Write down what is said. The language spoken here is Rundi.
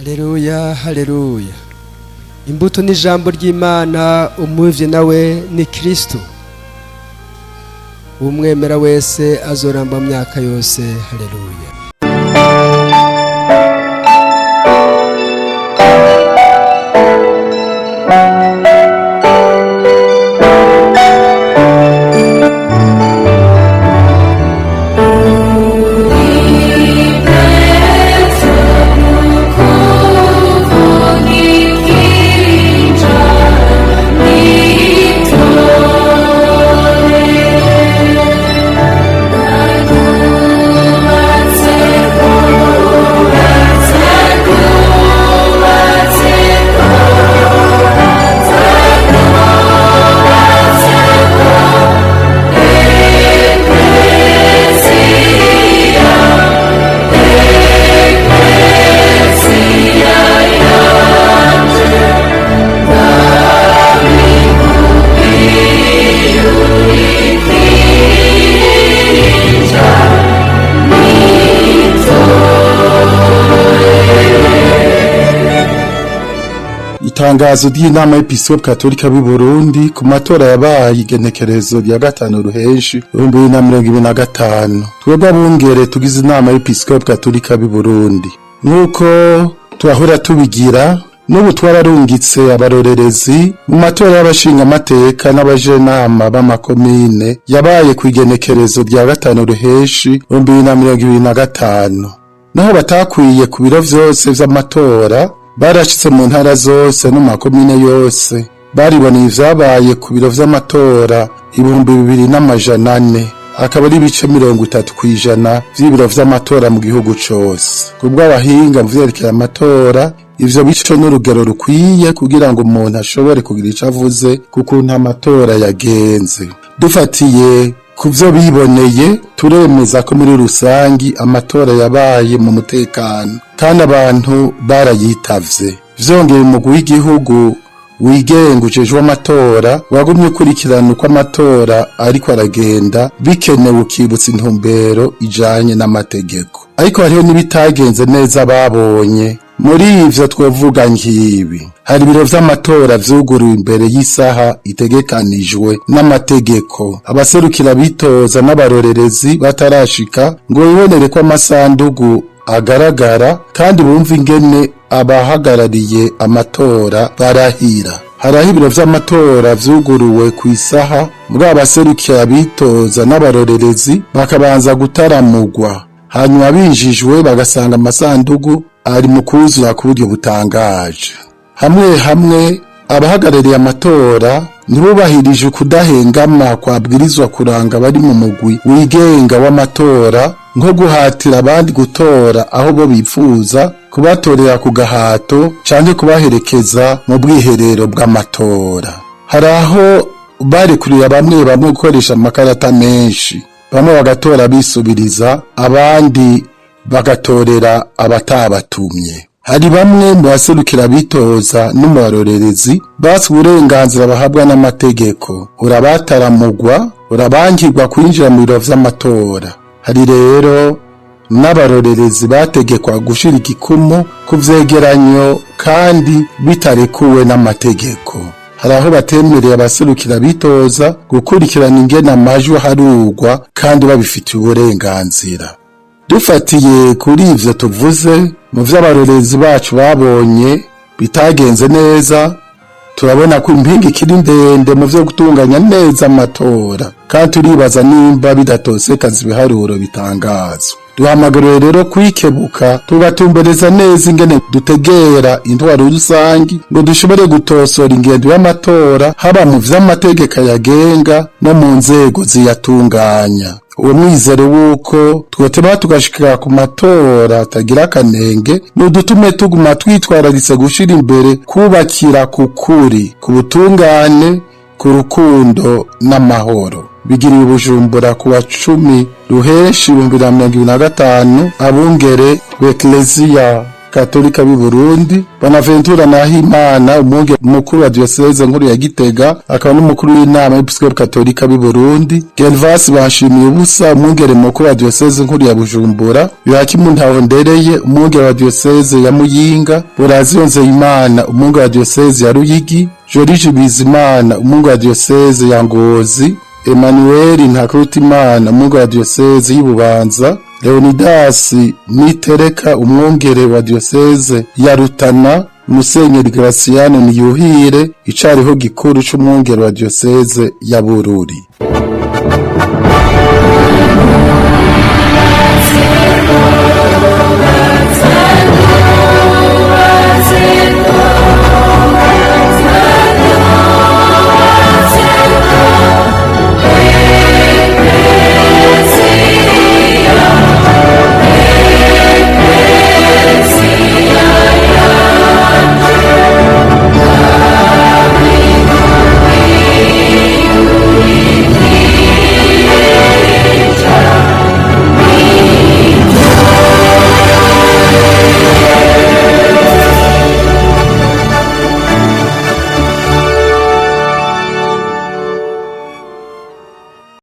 Haleluya, haleluya. Imbuto ni ijambo ry'Imana, umuvye nawe ni Kristo. Umwemera wese azoramba mu myaka yose. Haleluya. Itangazo ry'inama y'Episkopi Katolika b'u Burundi ku matora yabaye igenekerezo rya 5 ruhenshi 2025. Twebwe abungere tugize inama y'Episkopi Katolika b'u Burundi, nk'uko twahora tubigira, n'ubu twararungitse abarorerezi mu matora y'abashinga amateka n'abajenama b'amakomine yabaye ku igenekerezo rya 5 ruhenshi 2025. Naho batakwiye ku biro vyose vy'amatora, barashitse mu ntara zose no mu makomine yose, bariboneye ivyabaye ku biro vy'amatora 2400, akaba ari ibice 30% vy'ibiro vy'amatora mu gihugu cose. Kubw'abahinga mu vyerekeye amatora, ivyo bice n'urugero rukwiye kugira ngo umuntu ashobore kugira ico avuze ku kuntu amatora yagenze. Dufatiye ku vyo biboneye, turemeza ko muri rusangi amatora yabaye mu mutekano kandi abantu barayitavye. Vyongeye, umugwi w'igihugu wigenga ujejwe amatora wagumye ukurikirana uko amatora ariko aragenda, bikenewe ukibutsa intumbero ijanye n'amategeko. Ariko hariho n'ibitagenze neza babonye. Muri ivyo twovuga nk'ibi: hari ibiro vy'amatora vyuguruwe imbere y'isaha itegekanijwe n'amategeko, abaserukira bitoza n'abarorerezi batarashika ngo bibonere ko amasandugu agaragara kandi bumva ingene abahagarariye amatora barahira. Hariho ibiro vy'amatora vyuguruwe ku isaha, muri abaserukira bitoza n'abarorerezi bakabanza gutaramugwa, hanyuma binjijwe bagasanga amasandugu ari mu kuzura ku buryo butangaje. Hamwe hamwe abahagarariye amatora ntibubahirije ukudahengama kwabwirizwa kuranga bari mu mugwi wigenga w'amatora, nko guhatira abandi gutora aho bo bipfuza, kubatorera ku gahato canke kubaherekeza mu bwiherero bw'amatora. Hari aho barekurira bamwe bamwe gukoresha amakarata menshi, bamwe bagatora bisubiriza, abandi bagatorera abatabatumye. Hari bamwe mu baserukira bitoza no mu barorerezi batse uburenganzira bahabwa n'amategeko, urabataramugwa, urabangirwa kwinjira mu biro vy'amatora. Hari rero n'abarorerezi bategekwa gushira igikumu ku vyegeranyo kandi bitarekuwe n'amategeko. Hari aho batemereye abaserukira bitoza gukurikirana ingene amajwi aharurwa kandi babifitiye uburenganzira. Dufatiye kuri ivyo tuvuze, mu vy'abarorerezi bacu babonye bitagenze neza, turabona ko impinga ikiri ndende mu vyo gutunganya neza amatora, kandi turibaza nimba bidatosekaza ibiharuro bitangazwa. Duhamagariwe rero kwikebuka, tugatumbereza neza ingene dutegera intwaro rusangi ngo dushobore gutosora ingendo y'amatora, haba mu vy'amategeko yagenga no mu nzego ziyatunganya. Uwo mwizero w'uko twoteba tugashikira ku matora atagira akanenge nudutume tuguma twitwararitse gushira imbere kubakira ku kuri, ku butungane, ku rukundo n'amahoro. Bigiriwe Bujumbura ku wa 10 ruhenshi 2025, abungere b'Ekleziya. Katolika b'i Burundi, Bonaventura Nahimana, umwungere mukuru wa Diocese nkuru ya Gitega, akaba n'umukuru w'inama y'Episkopi Katolika b'i Burundi, Gervas Bashimiye ubusa, umwungere mukuru wa Diocese nkuru ya Bujumbura, Yohakimu Ntahondereye, umwungere wa Diocese ya Muyinga, Borazio Nzeyimana, umwungere wa Diocese ya Ruyigi, Joriji Bizimana, umwungere wa Diocese ya Ngozi, Emmanuel Ntakurutimana, umwungere wa Diocese y'Ibubanza, Leonidas Nitereka, umwungere wa Diocese ya Rutana, Musenyeri Graciano Niyuhire, icariho gikuru c'umwungere wa Diocese ya Bururi.